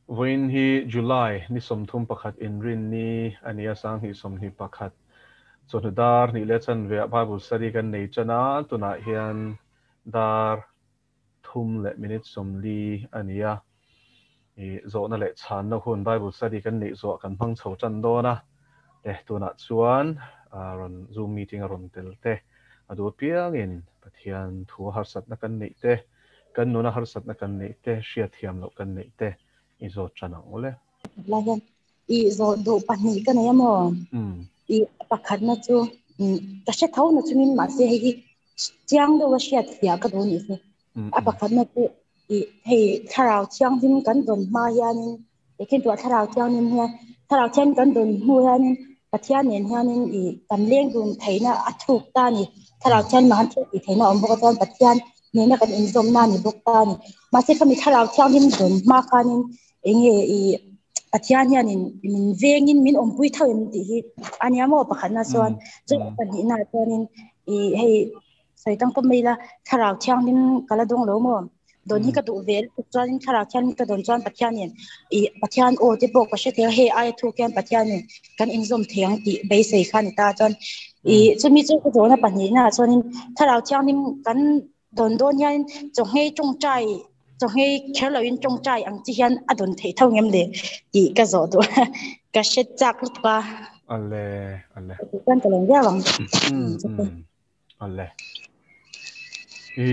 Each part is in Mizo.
Vawiin hi July ni 31 inrinni a ni a, 2021 chawhnu dar hnih leh chanve ah Bible study kan nei tan a, tunah hian dar thum leh minute 40 a ni a, i zawhna leh chhanna hun Bible study kan neih zawh kan hmang chho tan dawn a, te tunah chuan rawn Zoom meeting a rawn tel te a duh apiangin Pathian thu harsatna kan neih te, kan nuna harsatna kan neih te, hriatthiam loh kan neih te i zawt tan ang ule. La hian i zawh duh pahnih ka nei amaw? I pakhatna chu ka hre tho na chungin mahse hei hi chiang deuha hriat fiah ka duh anih chu. A pakhatna chu i hei thlarau thianghlim kan dawn hma hianin Khin tuah thlarau thianghlim hian thlarau thianghlim kan dawn hnu hianin Pathian nen hianin i kan leng dun theihna a thuk ta a ni. Thlarau thianghlim ah khan thil tih theihna a awm bawk a chuan Pathian nena kan inzawmna a ni bawk ta a ni. Mahse khami thlarau thianghlim dawn hma khanin eng nge i Pathian hianin min vengin min awmpui tho em tih hi a nia maw pakhatna chuan chu pahnihna chuanin i hei sawi tang pawh mai ila thlarau thianghlim ka la dawng lo maw dawn hi ka duh ve lutuk chuanin thlarau thianghlim ka dawn chuan Pathianin ih Pathian aw te pawh ka hre thei a hei aia thuk hian Pathianin kan inzawm thei ang tih beisei kha a ni ta chuan ih chumi chu ka zawhna pahnihna ah chuanin thlarau thianghlim kan dawn dawn hian chawhmeh tawngtai chawhmeh kher loin tawngtai ang chi hian a dawn theih tho ngem le tih ka zawh duh a ka hre chak lutuk a. Ale ale. Chuan ka lawm viau ang. Ale. I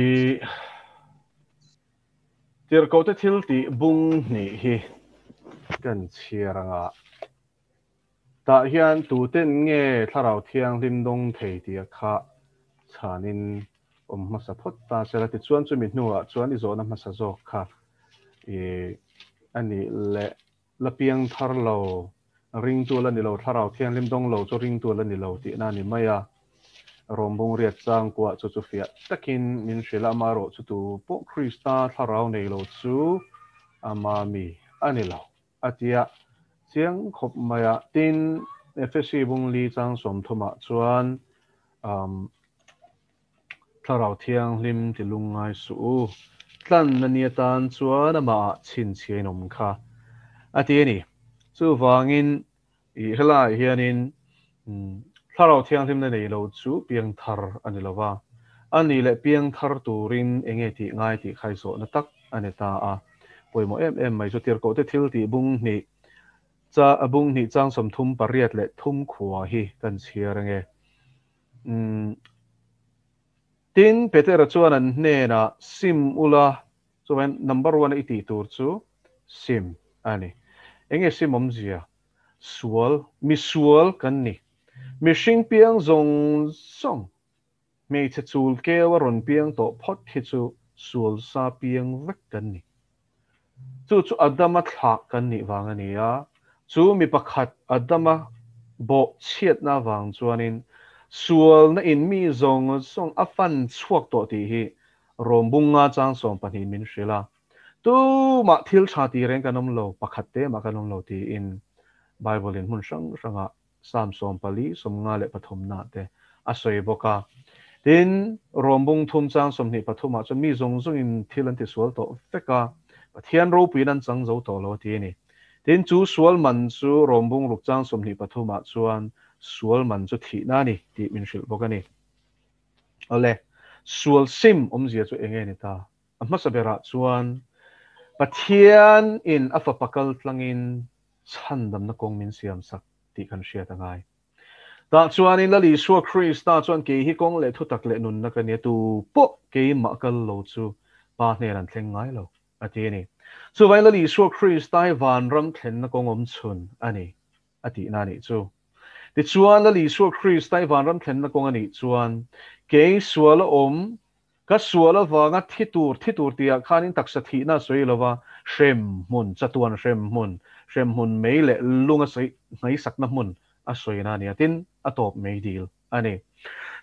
tirhkoh te thil tih bung hnih hi kan chhiar anga tah hian tuten nge thlarau thianghlim dawng thei tih a kha chhanin awm hmasa phawt ta sela tichuan chumi hnuah chuan i zawhna hmasa zawk kha i anih leh La piang thar lo, ringtu la ni lo, thlarau thianghlim dawng lo chu ringtu la ni lo tihna a ni mai a. Rawmbung riat chang kuah chu chu fiah takin min hrilh a, amaherawh chu tu pawh Krista thlarau nei lo chu ama mi a ni lo, a ti a. Chiang khawp mai a. Tin, Efesi bung li chang 30 ah chuan Thlarau Thianghlim ti lungngai suh u. Tlanna ni atan chuan amah ah chhinchhiain awm kha a ti a ni. Chuvangin i helaiah hianin Thlarau Thianghlimna nei lo chu piangthar a ni lo va, a ni leh piangthar turin eng nge tih ngai tih kha i zawhna tak a ni ta a. Pawimawh em em mai chu tirhkohte thil tih bung hnih cha bung hnih chang 38 leh thum khua hi kan chhiar ange. Umm. Tin, Petera chuan an hnenah, Sim ula, chuan number one a i tih tur chu sim a ni. Enge sim awmzia? Sual, mi sual kan ni. Mihring piang zawng zawng, hmeichhe chul keu a rawn piang tawh phawt hi chu sual sa piang vek kan ni. Chu chu Adama thlah kan nih vang a ni a, chu mi pakhat Adama bawh chhiatna avang chuanin sualna in mi zawng zawng a fan chhuak tawh tih hi Rawmbunga chang 12 min hrilh a. Tumah thil tha ti reng kan awm lo, pakhat te mah kan awm lo tiin Bible in hmun hrang hrangah Psalm 44, 53 na te a sawi bawk a. Tin, Rawmbung thum chang 23 ah chuan mi zawng zawngin thil an tisual tawh vek a, Pathian ropuiin an chang zo tawh lo a ti a ni. Tin, chu sual man chu Rawmbung ruk chang 23 ah chuan sual man chu thihna a ni tih min hrilh bawk a ni. Awle, sual sim awmzia chu eng nge ni ta? A hmasa berah chuan Pathian in a fapa kal tlangin chhandamna kawng min siam sak tih kan hriat a ngai. Tah chuanin Lal Isua Krista chuan kei hi kawng leh thutak leh nunna ka nia, tu pawh keimah kal lo chu Pa hnen an thleng ngai lo, a ti a ni. Chuvangin Lal Isua Krista hi vanram thlenna kawng awm chhun a ni, a tihna a nih chu. Tichuan Lal Isua Krista hi vanram thlenna kawng a nih chuan kei suala awm Ka sual avanga thi tur, thi tur tihah khanin taksa thihna a sawi lova, hrem hmun, chatuan hrem hmun, hrem hmun mei leh lung a sawi hnaisakna hmun a sawina a ni a, tin, a tawp mei dil a ni.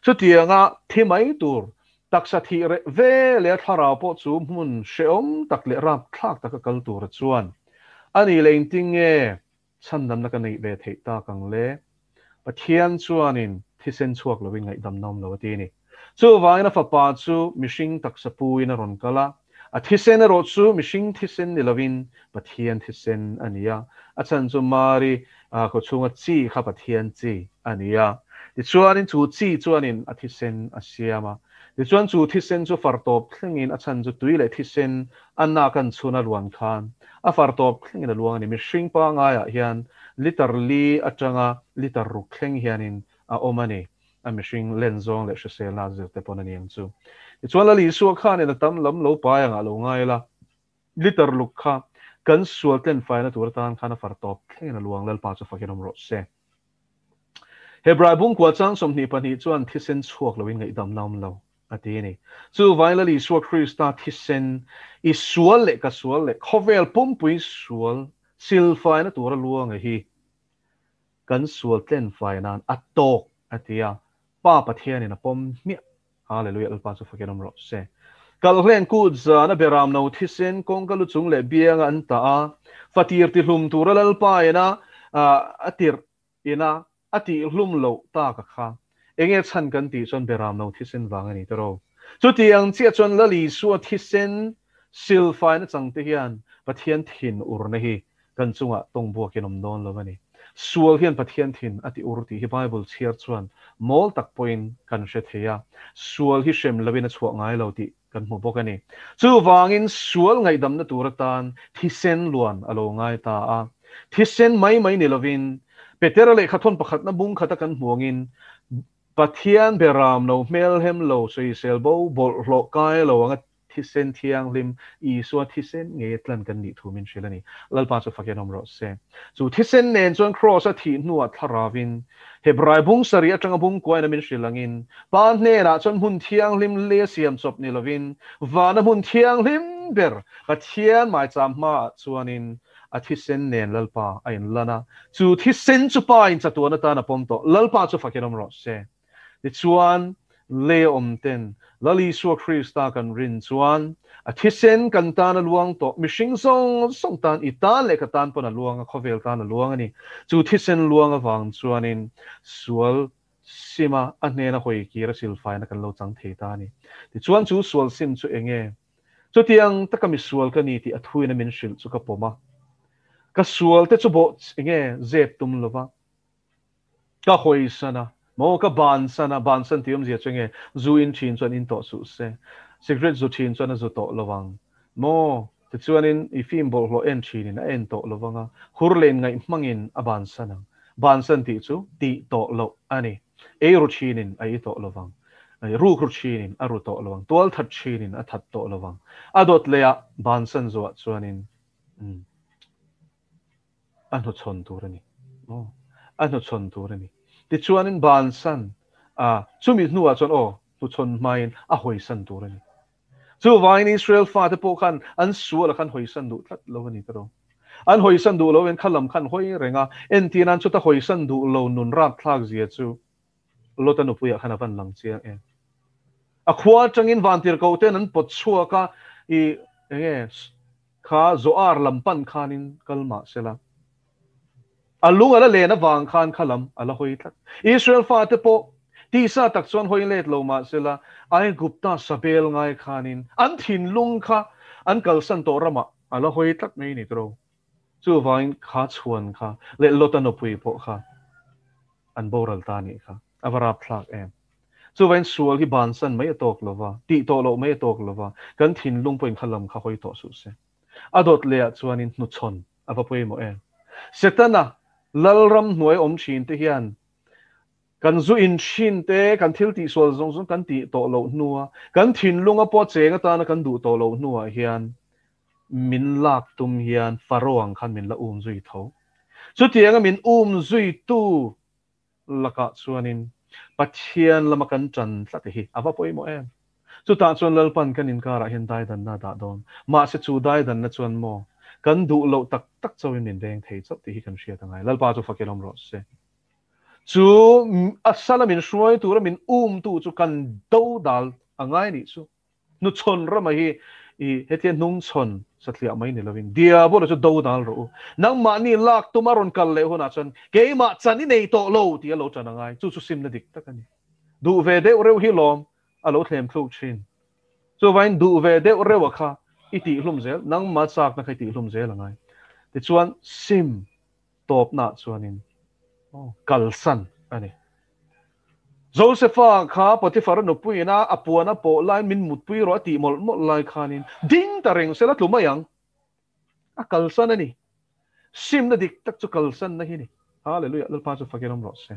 Chutianga thi mai tur, taksa thih reh ve leh a thlarau pawh chu hmun hrehawm tak leh rapthlak taka kal tura chuan a nih leh engtin nge Chhandamna ka neih ve theih tak ang le? Pathian chuanin thisen chhuak lovin ngaihdamna awm lo a ti a ni. Chuvangin a fapa chu mihring taksa puin a rawn kal a, A thisen erawh chu mihring thisen ni lovin Pathian thisen a ni a, a chhan chu Mari kawchhunga chi kha Pathian chi a ni a. Tichuanin chu chi chuanin a thisen a siam a. Tichuan chu thisen chu far tawp thlengin a chhan chu tui leh thisen a nak an chhun a luan khan a far tawp thlengin a luang a ni. Mihring pangaiah hian litre li atanga litre ruk thleng hianin a awm a ni. A mihring len zawng leh hriselna zir te pawn a ni ang chu. Tichuan Lal Isua khanin a tam lam lo pai angah lo ngai la, liter luk kha kan sual tlen faina tur atan khan a far tawp thlengin a luang Lalpa chu fakin awm rawh se. Hebrai bungkua chang 22 chuan thisen chhuak loin ngaihdamna awm lo a ti a ni. Chuvangin Lal Isua Krista thisen i sual leh ka sual leh khawvel pumpui sual silfaina tura luanga hi kan sual tlen fai nan a tawk a ti a, Pa Pathianin a pawm hmiah. Hallelujah Lalpa chu fakin awm rawh se. Kalhlen kut zan a beram no thisen kawngka lu chung leh bianga an tah a, fatir tihlum tura Lalpa ina a tirh ina a tihhlum loh tak a kha. Enge chhan kan tih chuan beram no thisen vang a ni tiraw. Chuti ang chiah chuan Lal Isua thisen silfaina changte hian Pathian thin urna hi kan chungah tawng buakin awm dawn lo a ni. Sual hian Pathian thin a ti ur tih hi Bible chhiar chuan mawl tak pawhin kan hre thei a, sual hi hrem loin a chhuah ngai lo tih kan hmu bawk a ni. Chuvangin sual ngaihdamna tur atan thisen luan a lo ngai ta a. Thisen mai mai ni lovin Petera lehkhathawn pakhatna bung khata kan hmu angin Pathian beram lo hmelhem lo sawisel bo bawlhhlawh kai lo anga thisen thianghlim, Isua thisen ngei a tlan kan nih thu min hrilh a ni. Lalpa chu fakin awm rawh se. Chu thisen nen chuan Kraws a thih hnuah thlaravin, Hebrai bung sarih atanga bung kuaina min hrilh angin, Pa hnenah chuan hmun thianghlim lei a siam chawp ni lovin, vana hmun thianghlim ber Pathian maicham hmaah chuanin a thisen nen Lalpa a inlan a. Chu thisen chu Pa in chatuan atan a pawm tawh. Lalpa chu fakin awm rawh se. Tichuan, lei a awm ten Lal Isua Krista kan rin chuan a thisen kan tan a luang tawh, mihring zawng zawng tan, i tan leh ka tan pawn a luang a, khawvel tan a luang a ni. Chu thisen luang avang chuanin sual sima a hnena hawi kir a silfaina kan lo chang thei ta a ni. Tichuan chu sual sim chu eng nge? Chutiang taka misual ka ni tih a thuina min hrilh chu ka pawm a. Ka sual te chu bawh eng nge zep tum lova. Ka hawisan a, maw ka bansan a, bansan tih awmzia chu enge, zu in thin chuan in tawh suh se, cigarette zu thin chuan a zu tawh lo ang, maw tichuanin i film bawlhhlawh en thinin a en tawh lo vang a, hur leh inngaih hmangin a bansan ang, bansan tih chu tih tawh loh a ni, ei ru thinin a ei tawh lo vang, ruk ru thinin a ru tawh lo ang, tual that thinin a that tawh lo vang, a dawt leh ah bansan zuah chuanin umm. A hnuchhawn tur a ni. Aw, a hnuchhawn tur a ni. Tichuanin bansan a, chumi hnuah chuan aw, hnuchhawn hmain a hawisan tur a ni. Chuvangin Israel fate pawh khan an sual a khan hawisan duh tlat lo a ni tawh. An hawisan duh lo in kha lam khan hawi reng a, entir nan chuta hawisan duh lo nun rapthlak zia chu Lota nupuiah khan a van lang chiang em. A khua atangin vantirhkoh ten an pawt chhuak a, i enge Kha Zoar lam pan khanin kal mah sela, a lung a la len avang khan kha lam a la hawi tlat. Israel fate pawh tisa tak chuan hawi let lo mah sela, Aigupta sabel ngai khanin an thinlung kha an kalsan tawh ramah a la hawi tlat mai ni tawh. Chuvangin kha chhuan kha leh Lota nupui pawh kha an boral ta nih kha a va rapthlak em. Chuvangin sual hi bansan mai a tawk lo va, tih tawh loh mai a tawk lo va, kan thinlung pawhin kha lam kha hawi tawh suh se. A dawt lehah chuanin hnuchhawn a va pawimawh em. Setana lalram hnuai awm thin te hian kan zu in thin te, kan thil tihsual zawng zawng kan tih tawh loh hnua, kan thinlunga pawh cheng atana kan duh tawh loh hnuah hian min lak tum hian Pharaoh ang khan min la um zui tho. Chutianga min um zuitu lakah chuanin Pathian lama kan tan tlat hi a va pawimawh em? Chutah chuan Lalpan kan inkarah hian daidanna a dah dawn. Mahse chu daidanna chuan maw kan duh loh tak tak chauhin min veng thei chauh tih hi kan hriat a ngai. Lalpa chu fakil awm rawh se. Chu a sala min hruai tura min umtu chu kan do dal a ngai nih chu. Hnuchhawn rama hi i hetia hnungchhawn satliah mai ni lovin Diabola chu do dal rawh u. Nangmahni lak tuma rawn kal leh hunah chuan keimah chan i nei tawh lo tih a lo tan a ngai. Chu chu simna dik tak a ni. Duh ve deuh reuh hi lawm a lo thlem thluk thin. Chuvain duh ve deuh reuh a kha I tihhlum zel, nangma chakna kha i tihhlum zel angai. Tichuan sim tawpnaah chuanin kalsan a ni. Josefa kha Potiphara nupuiin a puan a pawh laiin min mutpui rawh a tih mawlh mawlh lai khanin ding ta reng sela tlu mai ang. A kalsan a ni. Simna dik tak chu kalsanna hi a ni. Hallelujah, Lalpa chu fakin awm rawh se.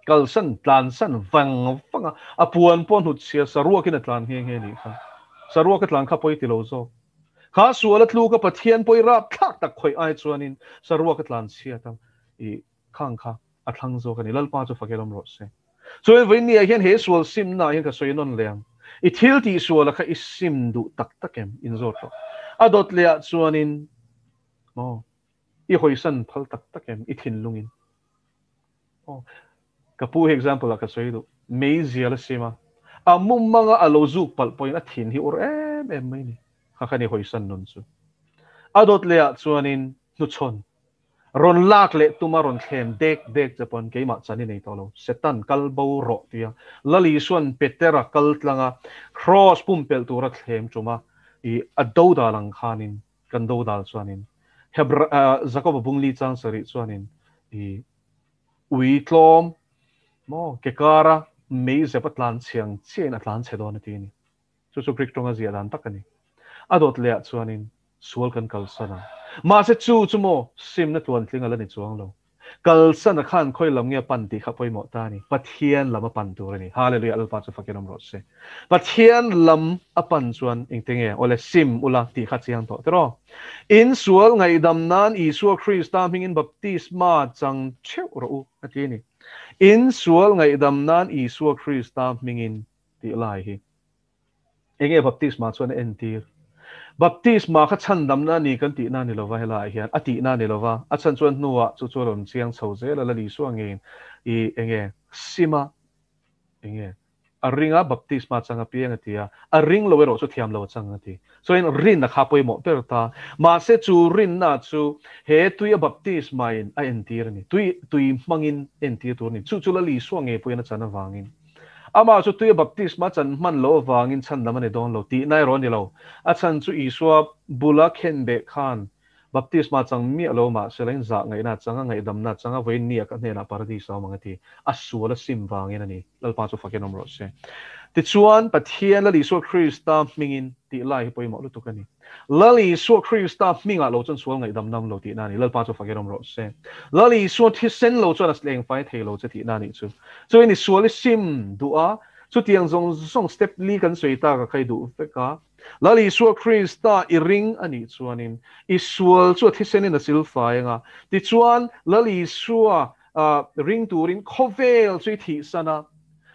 Kalsan, tlansan vang vang a, a puan pawh hnutchhia saruakin a tlan nghe nghe nih kha. Saruak a tlan kha pawi ti lo zawk. Kha sual a tluk a Pathian pawi rapthlak tak khawih ai chuanin saruak a tlan chhiat a, i khang kha a thlang zawk a ni. Lalpa chu fakin awm rawh se. Chuan vawiin hian he sual simnaah hian ka sawi nawn leh ang. I thil tih suala kha i sim duh tak tak em? Inzawt rawh. A dawt lehah chuanin maw i hawisan phal tak tak em? I thinlungin. Aw, ka pu hi example ah ka sawi duh. Meizial a sim a, a mumanga a lo zuk palh pawhin a thin hi ur em em mai ni. Kha khan i hawisan nun chu. A dawt lehah chuanin hnuchhawn rawn lak leh tuma rawn thlem dek dek che pawn keimah chan i nei tawh lo. Setan kal bo rawh tia Lal Isua'n Petera kal tlanga kraws pumpelh tura thlem tuma i a dodal ang khanin kan dodal chuanin Hebra Jakoba bungli chang sarih chuanin i ui tlawm maw ke kara mei zep a tlan chhiang chiahin a tlan chhe dawn a ti a ni. Chu chu Greek tawnga ziah dan tak a ni. A dawt lehah chuanin sual kan kalsan a. Mahse chu chu maw simna tluantling a la ni chuang lo. Kalsan a khan khawi lam nge a pan tih kha pawimawh ta a ni. Pathian lam a pan tur a ni. Hallelujah Lalpa chu fakin awm rawh se. Pathian lam a pan chuan engte nge awle sim ula tih kha chiang tawh tiraw. In sual ngaihdam nan Isua Krista hmingin baptisma chang theuh rawh u a ti a ni. In sual ngaihdam nan Isua Krista hmingin tih lai hi. Enge baptisma chuan a entir? Baptisma kha chhandamna a ni kan tihna a ni lova helaiah hian a tihna a ni lova, a chhan chuan hnuah chu chu a rawn chiang chho zel a, Lal Isua ngeiin i enge sima enge a ringa baptisma chang apiang a ti a, a ring lo erawh chu thiam lo a chang a ti. Chuan rinna kha pawimawh ber ta. Mahse chu rinna chu he tuia baptisma in a entir a ni. Tui tui hmangin entir tur a ni. Chu chu Lal Isua ngei pawhin a chan avangin. Amah chu tuia baptisma chan hman loh avangin chhandam a ni dawn lo tihna erawh a ni lo. A chhan chu Isua bula khenbeh khan baptisma chang miah lo mahse la in zah ngaihna chang a ngaihdamna chang a vawiin ni a ka hnenah paradis a awm ang a ti. A sual a sim vangin a ni. Lalpa chu fakin awm rawh se. Tichuan Pathian Lal Isua Krista hmingin tih lai hi pawimawh lutuk a ni. Lal Isua Krista hmingah lo chuan sual ngaihdam nam lo tihna a ni. Lalpa chu fakin awm rawh se. Lal Isua thisen lo chuan a leng fai thei lo che tihna a nih chu. Chuan i sual i sim duh a, chutiang zawng zawng step li kan sawi tak a kha i duh vek a. Lal Isua Krista i ring a nih chuanin i sual chu a thisenin a sil fai ang a. Tichuan Lal Isua ring turin khawvel chu i thihsan a.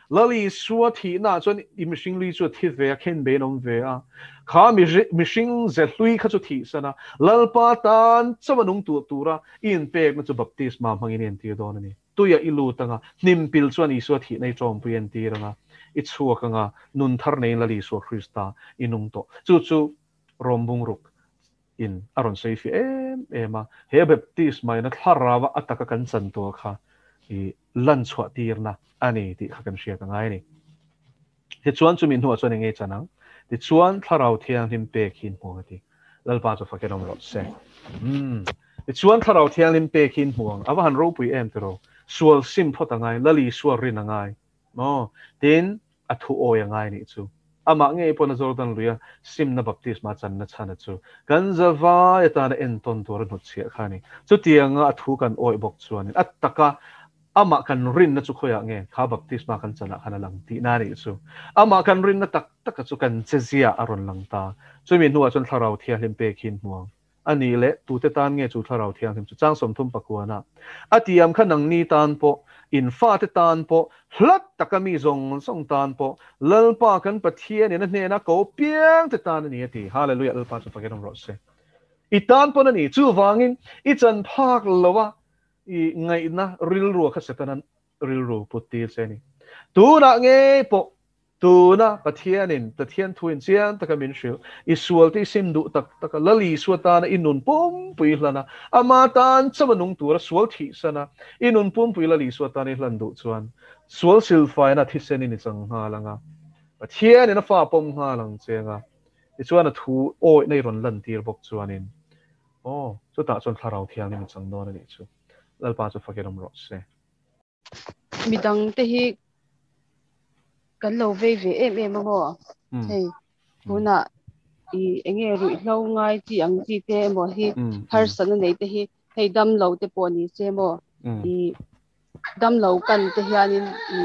Lal Isua thihnaah chuan i mihring lui chu a thi ve a, khen bein a awm ve a. Kha mihring ze hlui kha chu thihsan a, Lalpa tan chauh a nung tuah tura i inpekna chu baptisma hmangin i entir dawn a ni. Tuiah i lut anga, hnim pil chuan Isua thihna i tawmpui entir anga, i chhuak anga, nun thar neiin Lal Isua Krista i nung tawh. Chu chu Rom bungruk in a rawn sawi fiah em em a, he baptisma in a thlarau a taka kan chan tur kha i lan chhuah tirna a ni tih kha kan hriat a ngai a ni. Tichuan chumi hnuah chuan eng nge chan ang? Tichuan Thlarau Thianghlim pek hi in hmu ang a ti. Lalpa chu fakin awm rawh se. Umm. Tichuan Thlarau Thianghlim pek hi in hmu ang. A va han ropui em tiraw? Sual sim phawt a ngai, Lal Isua rin a ngai. Maw? Tin, a thu awi a ngai nih chu. Amah ngei pawhin a Jordan luia simna baptisma channa chhana chu kan zavai atana entawn tur a hnutchhiah kha a ni. Chutianga a thu kan awih bawk chuanin a taka amah kan rinna chu khawiah nge kha baptisma kan chanah khan a lang tihna a nih chu. Amah kan rinna tak taka chu kan chezia a rawn lang ta. Chumi hnuah chuan Thlarau Thianghlim pek hi in hmu ang. A nih leh, tute tan nge chu Thlarau Thianghlim chu chang 30 pakuana a tiam kha nangni tan pawh, in fate tan pawh, hlat taka mi zawng zawng tan pawh, Lalpa kan Pathianin a hnena ko piang te tan a ni a ti. Hallelujah, Lalpa chu fakin awm rawh se. I tan pawn a ni. Chuvangin, i chan phak lo a, i ngaihna rilru kha Setana rilru put tir che a ni. Tunah ngei pawh Tuna Pathianin Pathian thu in chiang taka min hrilh, i sualte i sim duh tak tak a, Lal Isua tana i nun pumpui hlan a, ama tan chauh a nung tura sual thihsan a, i nun pumpui Lal Isua tana i hlan duh chuan sual silfaina thisenin i chang nghal ang a, Pathianin a fa pawm nghal ang che ang a, Tichuan a thu awihna i rawn lantir bawk chuanin, aw, chutah chuan Thlarau Thianghlim i chang dawn a nih chu. Lalpa chu fakin awm rawh se. Midangte hi kan lo vei ve em em a maw? Hei, tunah i enge ruihhlo ngai chi ang chi te emaw hi harsatna nei te hi hei damlo te pawh ni se maw? I damlo kan te hianin i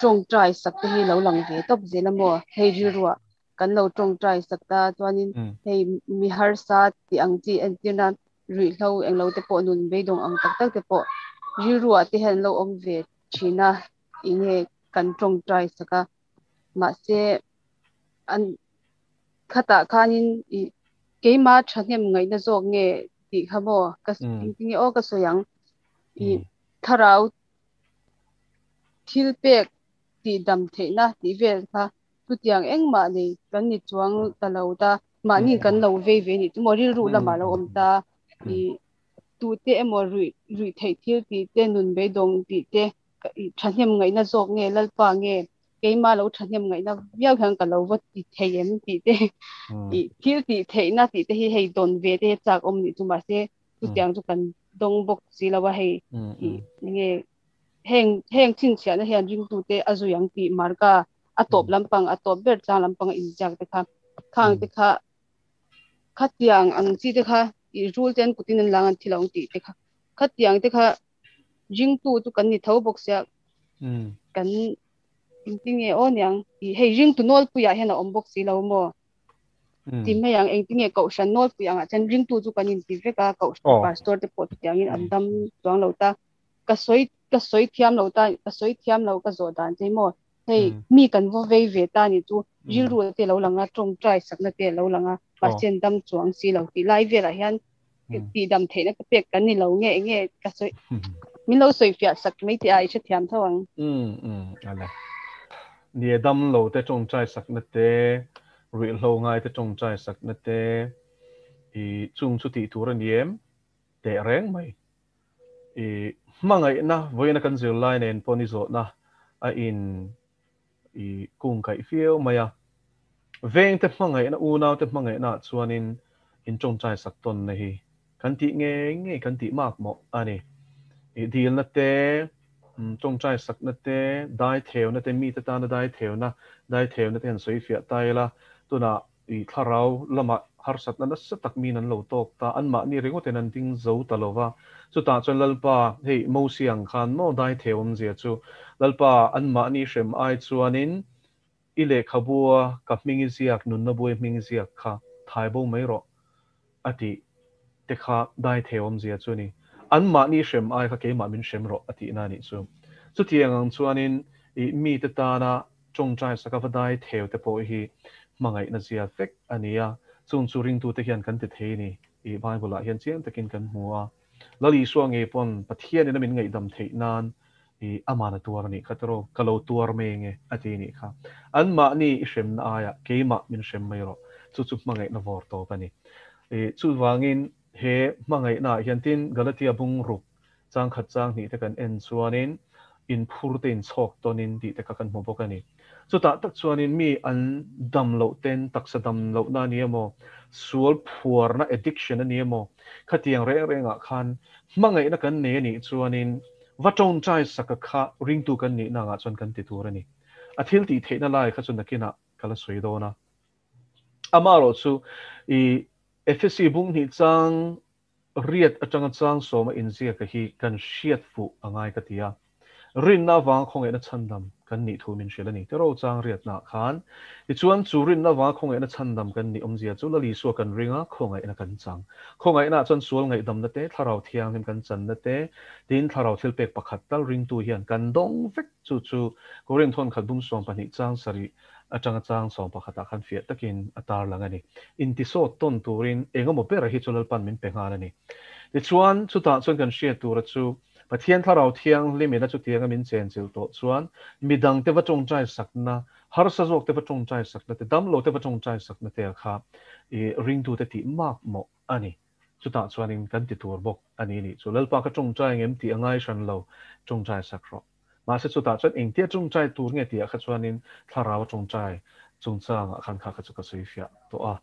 tawngtai sak te hi lo lang ve tawp zel a maw? Hei rilruah kan lo tawngtai sak ta chuanin hei mi harsa tih ang chi entir nan ruihhlo englo te pawh nun beidawng ang tak tak te pawh rilruah te hian an lo awm ve thin a enge kan tawngtai sak a mahse an khatah khanin i keima thahnem ngaihna zawk nge tih kha maw ka engtin nge aw ka sawi ang i thlarau thil pek tih dam theihna tih vel kha chutiang engmah nei kan ni chuang ta lo ta mahni kan lo vei ve nih chu maw rilru lamah lo awm ta i tute emaw ruih ruih theih thil tih te nun beidawng tih te thahnem ngaihna zawk nge lalpa nge keima lo thahnem ngaihna viau hian ka lo va ti thei em tih te i thil tih theihna tih te hi hei dawn ve te hi chak awm nih chu mahse chutiang chu kan dawng bawk si lo a hei i nge heng heng chhinchhiahna hian ringtute a zui ang tih marka a tawp lampang a tawp ber tlang lampang a inziak te kha khang te kha khatiang ang chi te kha i rul ten kutin an lang an thi lo ang tih te kha khatiang te kha ringtu chu kan ni tho bawk sia kan engtinge aw niang i hei ringtu nawlpuiah hian a awm bawk si lo maw ti mai ang engtinge kohhran nawlpui angah chuan ringtu chu kan inti vek a kohhran pastor te pawh chutiangin an dam chuang lo ta ka sawi ka sawi thiam lo ta ka sawi thiam lo ka zawh dan che maw hei mi kan vaw vei ve ta ni chu rilru te lo lang a tawngtai sakna te lo lang a mahse an dam chuang si lo tih lai velah hian tih dam theihna ka pek kan ni lo nge enge ka sawi min lo sawi fiah sak mai teh a i hrethiam tho ang. Ale. Nie dam lo te tawngtai sakna te ruihhlo ngai te tawngtai sakna te i chung chu tih tur a ni em teh reng mai. I hmangaihna vawiina kan zirlai nen pawh ni zawhna a in i kung kaih viau mai a. Vengte hmangaihna, unaute hmangaihna ah chuanin in tawngtai sak tawnna hi kan tih ngei ngei kan tih mak mawh a ni. I dilna te, tawngtai sakna te, dai theuna te, mite tana dai theuna, dai theuna te han sawi fiah ta ila, tunah I thlarau lamah harsatna nasa tak min an lo tawk ta, anmahni ringawtin an ding zo ta lo va. Chutah chuan Lalpa, hei Mosia ang khan maw dai theu awmzia chu, Lalpa, anmahni hrem ai chuanin i lehkhabua ka hming i ziak, nunna buai hming i ziak kha thai bo mai rawh, a tih te kha dai theu awmzia chu a ni. Anmahni hrem ai kha keimah min hrem rawh, a tihna a nih chu. Chutiang ang chuanin i mite tana Tawngtai saka va dai theu te pawh hi hmangaihna zia vek a ni a, chung chu ringtute hian kan ti thei ni i Bible-ah hian chiang takin kan hmu a. Lal Isua ngei pawn Pathianin a min ngaihdam theih nan i aman a tuar a nih kha tiraw, ka lo tuar mai nge a ti nih kha. Anmahni i hremna aiah keimah min hrem mai rawh, chu chu hmangaihna vawr tawp a ni. I chuvangin he hmangaihnaah hian tin Galatia bung ruk Changkhat chang hnih te kan en chuanin inphur te inchhawk tawnin tih te kha kan hmu bawk a ni. Chutah tak chuanin mi an dam loh ten taksa dam lohna a ni emaw, sual phuarna addiction a ni emaw, khatiang reng rengah khan hmangaihna kan nei a nih chuanin va tawngtai saka kha ringtu kan nihna angah chuan kan ti tur a ni. A thil tih theihna lai kha chu nakinah ka la sawi dawn a. Amaherawh chu i Efesi bung hnih chang Riat atanga chang sawma inziaka hi kan hriat fuh a ngai ka ti a. Rinna avanga khawngaihna chhandam kan nih thu min hrilh a ni. Tiro chang riatnaah khan tichuan chu rinna avanga khawngaihna chhandam kan nih awmzia chu Lal Isua kan ring a, khawngaihna kan chang. Khawngaihnaah chuan sual ngaihdamna te, thlarau thianghlim kan channa te, tin thlarau thilpek pakhat tal ringtu hian kan dawng vek. Chu chu Korinth thawn khat bum 12 chang sarih atanga chang 11 ah khan fiah takin a tarlang a ni. Intisawt tawn turin engemaw ber hi chu Lalpan min pe nghal a ni. Tichuan, chutah chuan kan hriat tura chu Pathian Thlarau Thianghlim ina chutianga min chenchilh tawh chuan midangte va tawngtai sakna, harsa zawkte va tawngtai sakna te, damlote va tawngtai sakna te kha i ringtute tih mak mawh a ni. Chutah chuanin kan ti tur bawk a ni nih chu. Lalpa ka tawngtai ngem tih a ngai hran lo, tawngtai sak rawh. Mahse chutah chuan engtia tawngtai tur nge tihah kha chuanin thlarau a tawngtai chungchangah khan kha kha chu ka sawi fiah tawh a.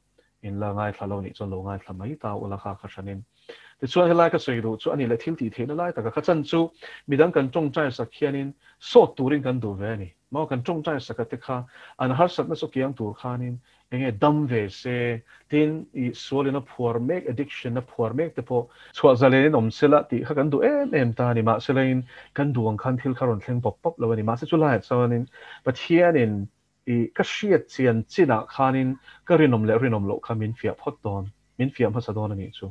In la ngaithla lo nih chuan lo ngaithla mai ta ula kha kha hranin. Tichuan helai ka sawi duh chu a nih leh thil tih theihna lai taka kha chan chu midang kan tawngtai sak hianin sawt turin kan duh ve a ni. Maw kan tawngtai sak a te kha an harsatna chu kiang tur khanin enge dam ve se tin i sualin a phuar mek addiction a phuar mek te pawh chhuah zalenin awm sela tih kha kan duh em em ta a ni. Mahselain kan duh ang khan thil kha rawn thleng pawp pawp lo a ni. Mahse chu laiah chuanin Pathianin I ka hriat chian chinah khanin ka rinawm leh rinawm loh kha min fiah phawt dawn, min fiah hmasa dawn a nih chu.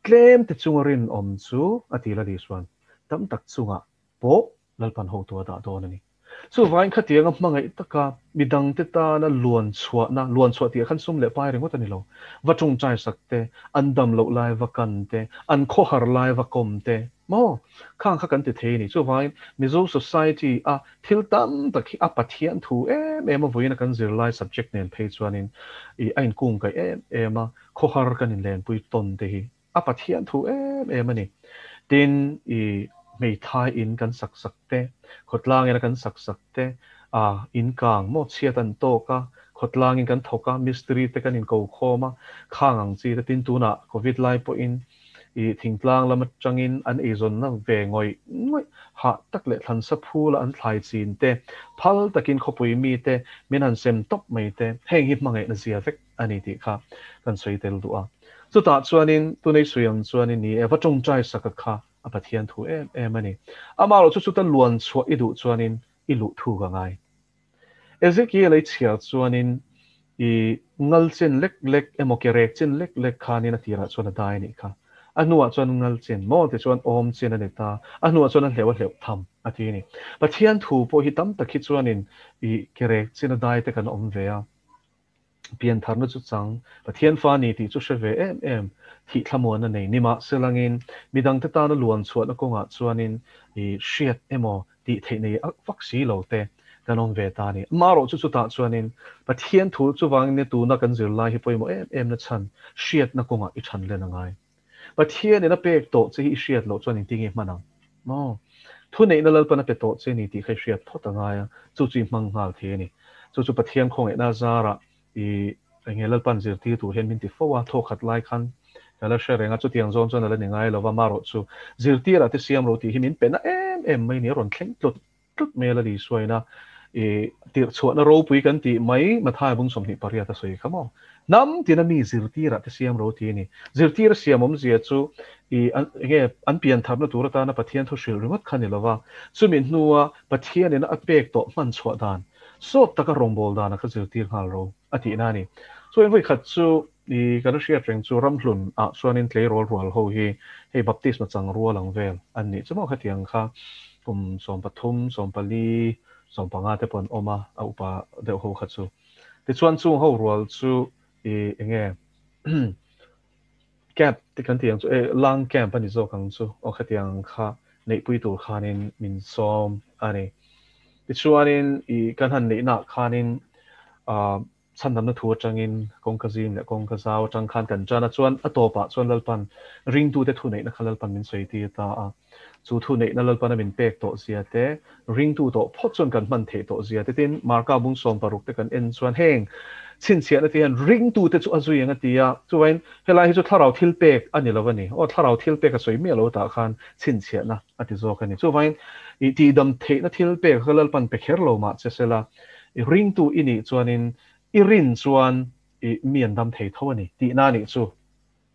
Tlem te chunga rinawm chu a ti la Lisuan, tam tak chungah pawh Lalpan hotu a dah dawn a ni. Chuvangin khatianga hmangaih taka midangte tana luan chhuahna, luan chhuah tih ah khan sum leh pai ringawt a ni lo, va tawngtai sak te, an dam loh lai va kan te, an khawhar lai va kawm te, maw? Khang kha kan ti thei a ni. Chuvangin Mizo society a Thil tam tak hi a Pathian thu em em a vawiin a kan zirlai subject nen phei chuanin ih a inkung kaih em em a, khawhar kan inlenpui tawn te hi a Pathian thu em em a ni. Tin, ih hmeithai in kan sak sak te, khawtlang in a kan sak sak te, a in kang maw chhiat an tawk a, khawtlang in kan thawk a, mistiri te kan inko khawm a, khang ang chi te, tin tunah covid lai pawhin I thingtlang lam atangin an eizawnna ve ngawih ngawih hah tak leh thlansa phula an thlai chin te, phal takin khawpui mite min han sem tawp mai te, heng hi hmangaihna zia vek a ni tih kha kan sawi tel duh a. Chutah chuanin tunei sawi ang chuanin ni e, va tawngtai saka kha a Pathian thu em em a ni. Amaherawhchu chuta luan chhuah i duh chuanin i luh thu ka ngai. Ezekiel ei chhiar chuanin i ngal chin lek lek emaw ke rek chin lek lek khanin a tirah chuan a dai a nih kha. A hnuah chuan ngal chin maw ti chuan awm chin a ni ta, a hnuah chuan a hleuh a hleuh tham a ti a ni. Pathian thu pawh hi tam tak hi chuanin i ke rek chin a dai te kan awm ve a. Piantharna chu chang, Pathian fa ni tih chu hre ve em em, thih thlamuan a nei. Nimahselangin, midangte tana luan chhuahna kawngah chuanin i hriat emaw tih theih nei vak si lo te kan awm ve ta a ni. Amaherawh chu chutah chuanin Pathian thu chuvangin nia tuna kan zirlai hi pawimawh em em na chhan hriatna kawngah i than len a ngai. Pathianin a pek tawh che hi i hriat loh chuan engtin nge hman ang? Maw? Thuneihna Lalpan a pe tawh che ni tih kha i hriat phawt a ngai a, chu chu i hmang nghal thei a ni. Chu chu Pathian khawngaihna zarah i enge Lalpan zirtir tur hian min ti fo a, thawkhat lai khan ka la hre reng a, chutiang zawn chuan a la ni ngai lo va, marawh chu zirtirah te siam ro tih hi min pe na em em mai ni, a rawn thleng tlut tlut mai a la Isuaina i tirhchhuahna ropui kan tih mai Matthai bung 28 a sawi kha maw? Hnam tina mi zirtirah te siam ro ti a ni. Zirtir a siam awmzia chu i enge an piantharna tur atana Pathian thu hrilh ringawt kha ni lova, chumi hnua Pathianin a pek tawh hman chhuah dan, sawt taka rawngbâwl dana kha zirtir nghal ro a tihna a ni. Chuan vawikhat chu i kan hriat reng chu ramhlun ah chuanin tleirawl rual ho hi hei baptisma chang rual ang vel an nih chu maw khatiang kha kum 13, 14, 15 te pawh an awm a, a upa deuh ho kha chu. Tichuan chung ho rual chu i enge camp te kan tih ang chu e lang camp a ni zawk ang chu aw khatiang kha neihpui tur khanin min sawm a ni. Tichuanin i kan han neihna ah khanin ah Chhandamna thu atangin kawngka zim leh kawngka zau atang khan kan tan a, chuan a tawpah chuan Lalpan ringtute thuneihna kha Lalpan min sawi tir ta a. Chu thuneihna Lalpana min pek tawh zia te, ringtu tawh phawt chuan kan hman theih tawh zia te tin Marka bung 16 te kan en chuan heng chhinchhiahna te hian ringtute chu a zui ang a ti a, chuvain helai hi chu thlarau thil pek a ni lo a ni. Aw thlarau thil pek a sawi miah lo tah khan chhinchhiahna a ti zawk a ni. Chuvain i tihdam theihna thil pek kha Lalpan pe kher lo mah che sela, I ringtu i nih chuanin i rin chuan i mi an dam thei tho a ni tihna a nih chu.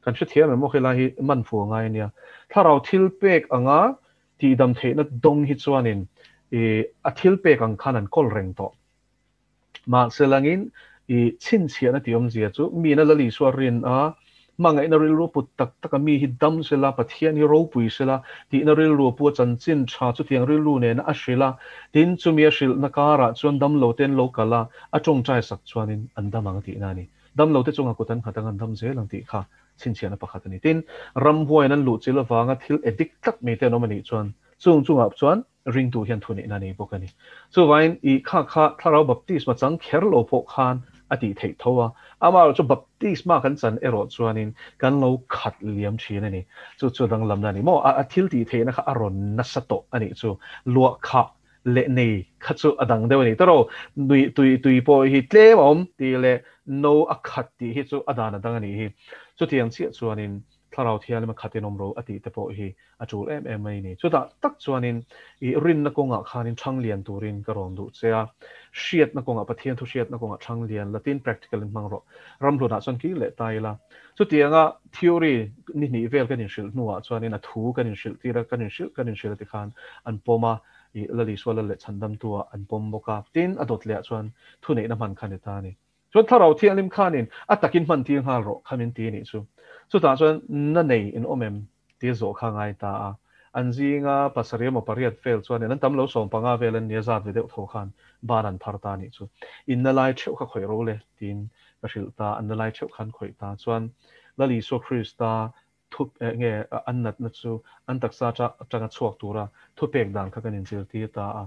Kan hrethiam em aw helai hi man fu a ngai a nia. Thlarau thil pek anga tihdam theihna dawng hi chuanin i a thil pek ang khan an kawl reng tawh. Mahse langin i chhinchhiahna tih awmzia chu miin a Lal Isua rin a Hmangaihna rilru put tak tak a mi hi dam sela, Pathian hi ropui sela tihna rilru a pu a chanchin tha chutiang rilru nena a hrilh a, tin chumi a hrilhna karah chuan damlo te an lo kal a, a tawngtai sak chuanin an dam ang tihna a ni. Damlo te chunga kut an nghat ang an dam zel ang tih kha chhinchhiahna pakhat a ni. Tin, ramhuaiin an luh chil avanga thil addict tlat mai te an awm a nih chuan chung chungah chuan ringtu hian thu neihna a nei bawk a ni. Chuvangin i kha kha thlarau baptisma chang kher lo pawh khan a tih theih tho a, amaherawh chu baptisma kan chan erawh chuanin kan lo khat liam thin a ni. Chu chu danglamna a ni maw? A thil tih theihna kha a rawn nasa tawh a nih chu. Luah khah, leh nei kha chu a dang deuh a ni. Tawrh nui tui tui pawh hi tlem a awm tih leh no a khat tih hi chu a dan a dang a nih hi. Chutiang chiah chuanin Thlarau Thianghlim a khatin awm ro a tih te pawh hi a tul em em mai a ni. Chutah tak chuanin i rinna kawngah khanin thang lian turin ka rawn duh che a, hriatna kawngah, Pathian thu hriatna kawngah thang lian latin practical in hmang rawh. Ramhlunah chuan kir leh ta ila. Chutianga theory ni hnih vel kan inhrilh hnuah chuanin a thu kan inhrilh tir a, kan inhrilh kan inhrilh a tikhan an pawm a, i Lalisua lal leh chhandamtu-ah an pawm bawk a. Tin, a dawt lehah chuan thuneihna hman kha a ni ta a ni. Chuan Thlarau Thianghlim khanin a takin hman tir nghal rawh kha min ti a nih chu. Chutah chuan na nei in awm em tia zawh kha a ngai ta a. An zinga pasarih emaw pariat vel chuanin an tam lo 15 vel an nia zat ve deuh tho khan ban an phar ta a nih chu. In na lai theuh kha khawih ro le tiin ka hrilh ta, an na lai theuh khan khawih ta. Chuan Lal Isua Krista thu nge an natna chu an taksa atanga chhuak tura thupek dan kha kan inzirtir ta a.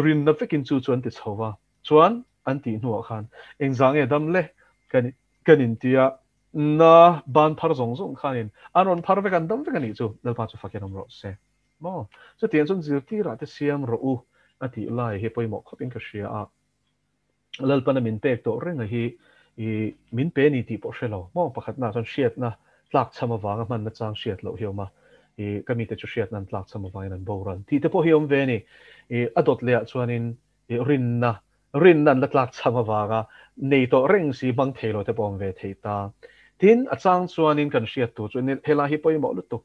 Rinna vekin chu chu an ti chho va. Chuan an tih hnuah khan engzah nge dam le kan kan inti a, na ban phar zawng zawng khanin an rawn phar vek an dam vek a nih chu Lalpa chu fakin awm rawh se maw. Chutiang chuan zirtirah te siam rawh u a tih lai hi pawimawh khawpin ka hria a, Lalpana min pek tawh renga hi i min pe ni tih pawh hre lo maw pakhatna chuan hriatna tlakchham avanga hmanna chang hriat loh hi a awm a, i ka mite chu hriatna an tlakchham avangin an boral tih te pawh hi a awm ve a ni. I a dawt lehah chuanin I rinna, rinna an la tlak cham avanga nei tawh reng si hmang thei lo te pawh awm ve thei ta. Tin, a chang chuanin kan hriat tur chu helai hi pawimawh lutuk.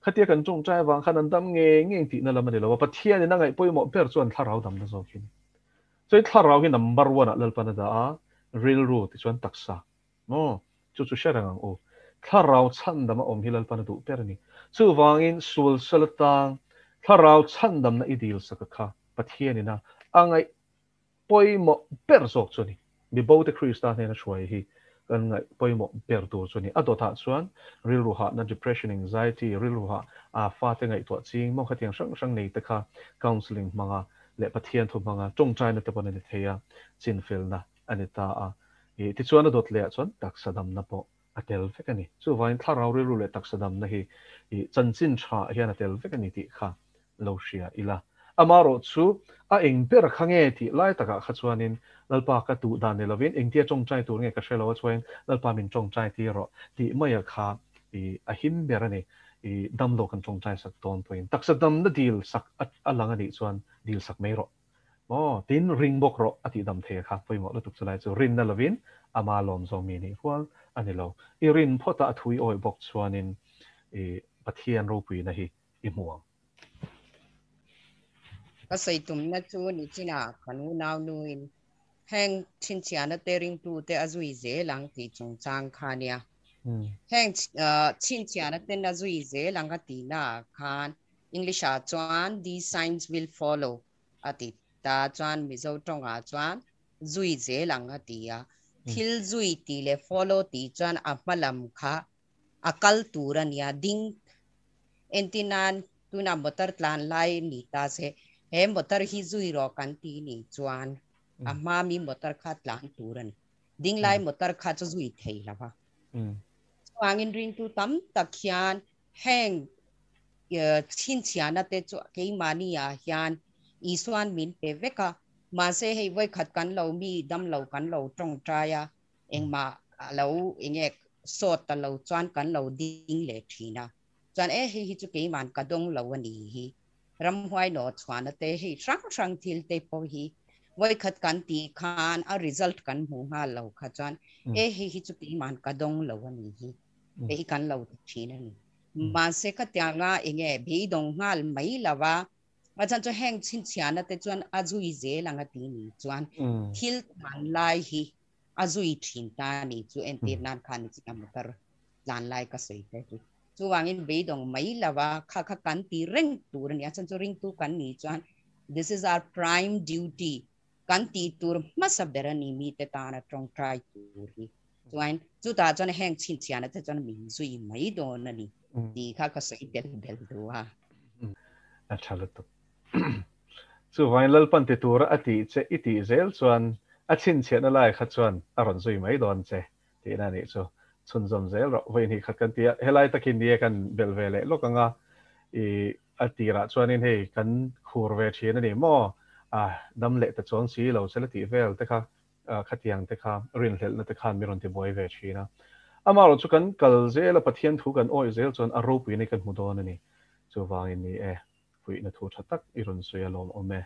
Khatia kan tawngtai avang khan an dam ngei ngei tihna lam a ni lo a, Pathianin a ngaih pawimawh ber chuan thlarau damna zawk hi a ni. Chuan thlarau hi number one ah Lalpan a dah a, rilru tichuan taksa. Maw? Chu chu hre reng ang u. Thlarau chhandam a awm hi Lalpan a duh ber a ni. Chuvangin sual sal atang thlarau chhandamna i dil sak a kha Pathianin a a ngaih pawimawh ber zawk chu a ni. Mibote Krista hnena hruai hi kan ngaih pawimawh ber tur chu a ni. A dawtah chuan rilru hahna, depression, anxiety, rilru hah a fate ngaihtuah ching maw khatiang hrang hrang nei te kha counselling hmanga leh Pathian thu hmanga tawngtaina te pawn a ni thei a, chinfelna a ni ta a. Ih, tichuan a dawt lehah chuan taksa damna pawh a tel vek a ni. Chuvangin thlarau rilru leh taksa damna hi ih chanchin tha hian a tel vek a ni tih kha lo hria ila. Amaherawh chu a eng ber kha nge tih lai takah kha chuanin Lalpa ka duh dan ni lovin engtia tawngtai tur nge ka hre lo a chuain Lalpa min tawngtai tir rawh tih maia kha ih a him ber a ni. Ih damlo kan tawngtai sak dawn pawhin taksa damna dil sak a lang a nih chuan dil sak mai rawh. Maw? Tin, ring bawk rawh a tih dam thei a kha pawimawh lutuk chu lai chu rinna lovin ama lawm zawng mi nih rual a ni lo. I rin phawt a a thui awih bawk chuanin i Pathian ropuina hi i hmu ang. Ka sawi tumna chu nichinah kan unau nuin heng chhinchhiahna te ringtute a zui zel ang tih chungchang kha nia. Heng chhinchhiahna ten a zui zel ang a tihnaah khan English ah chuan these signs will follow a ti ta chuan Mizo tawngah chuan zui zel ang a ti a. Thil zui tih leh follow tih chuan a hma lam kha a kal tur a nia ding entir nan tunah motor tlan lai ni ta se he motor hi zui rawh kan ti nih chuan a hma mi motor kha tlan tur a ni. Ding lai motor kha chu zui thei lo va. Chuvangin ringtu tam tak hian Heng chhinchhiahna te chu keimahni ah hian Isuan min pe vek a, mahse hei vawikhat kan lo mi damlo kan lo tawngtai a, engmah a lo enge sawt ta lo chuan kan lo ding leh thin a, chuan e hei hi chu keiman ka dawng lo a ni hi, ramhuai nawh chhuahna te hei hrang hrang thil te pawh hi vawikhat kan tih khan a result kan hmuh nghal lo kha chuan e hei hi chu keiman ka dawng lo a ni hi. te hi kan lo ti thin a ni. Mahse khatianga enge beidawng nghal mai lo va, a chhan chu heng chhinchhiahna te chuan a zui zel ang a ti ni chuan thil tlan lai hi a zui thin ta a ni chu entir nan khan ni chiah motor tlan lai ka sawi te chu. Chuvangin beidawng mai lo va kha kha kan ti reng tur a ni. A chhan chu ringtu kan nih chuan this is our prime duty kan tih tur hmasa ber a ni mite tana tawngtai tur hi. Chuan chutah chuan heng chhinchhiahna te chuan min zui mai dawn a ni tih kha ka sawi bel bel duh a. A tha lutuk. Chuvangin Lalpan ti tura a tih che i tih zel chuan a chhinchhiahna lai kha chuan a rawn zui mai dawn che tihna a nih chu. Chhunzawm zel rawh. Vawi hnih khat kan ti a, helai takin ni e kan belh ve leh lawk ang a. I. A tirah chuanin hei kan khur ve thin a ni maw? A dam leh ta chuang si lo se la tih vel te kha khatiang te kha rinhlelhna te khan min rawn tibuai ve thin a. Amaherawhchu chu kan kal zel a, Pathian thu kan awih zel chuan a ropuina hi kan hmu dawn a ni. Chuvangin ni e, fuihna thu tha tak i rawn sawi a lawmawm e.